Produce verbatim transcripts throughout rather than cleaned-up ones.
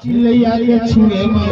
चिल्लैया के छुए मा।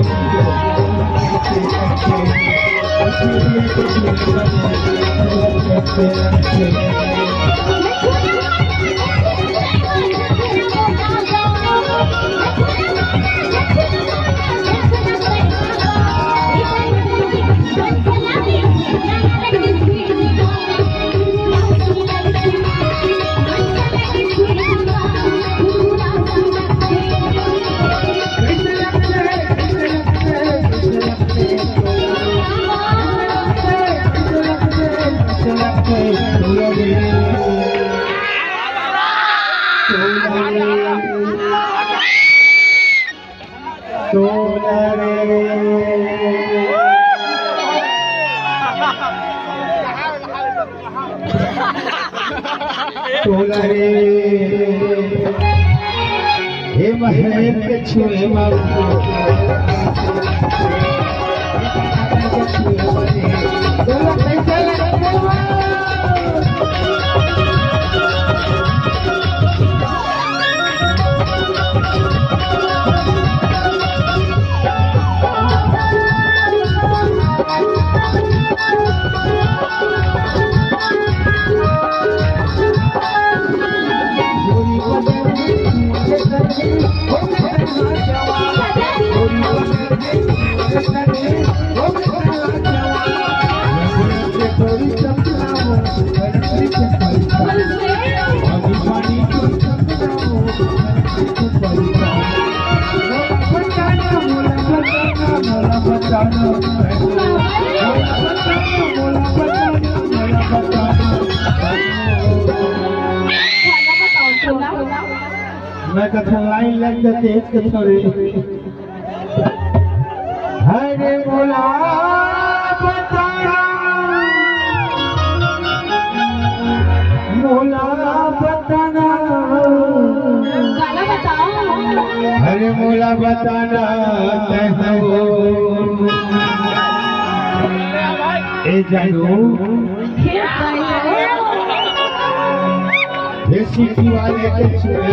टोला रे, हे महमेर के छुए मा। टोला कैसा लगत हे? मैं कथा लाइन लग जाते हैं इसके थोड़े। हरे मोला बताना, मोला बताना। काला बताओ। हरे मोला बताना, तैं हो। ए जानू। हे भाई। हे सीटी वाले के छुए।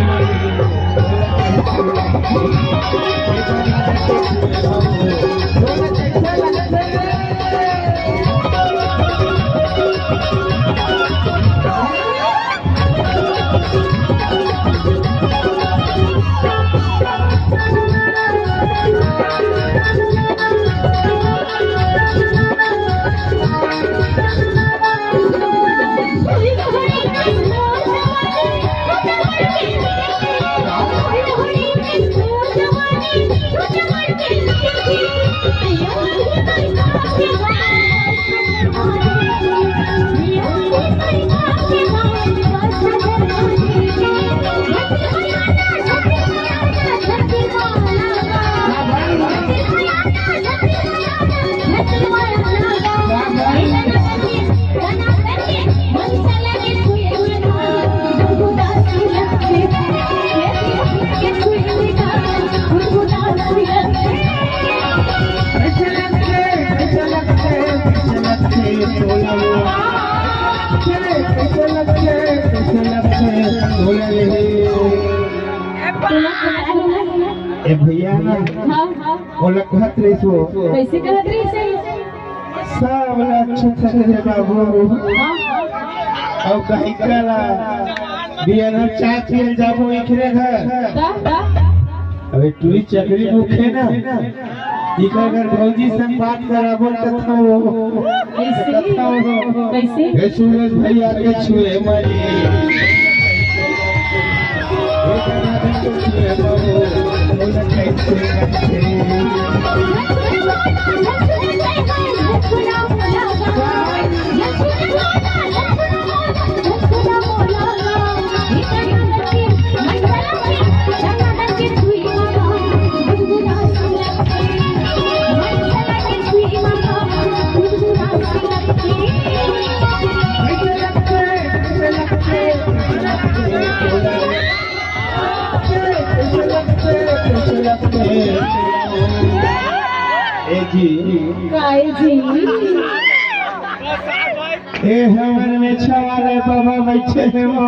ए भैया ना, हाँ, हाँ। ओला कहत रहिस वो। कैसे कहत रहिस हे? सब ला अच्छा अच्छा रे बाबू। हाँ, हाँ। अउ कहीं कला बियान हम चाय पिए जाबो एकरे घर। का, का? अबे टुरी चकरी मुखे ना। इकर अगर भौजी से बात कराबो त तो ऐसे? कैसे? हे सूरज भैया के छुए मरी। ए जी। काय जी? ए हमर में छवाले बाबा बैठे हे वो।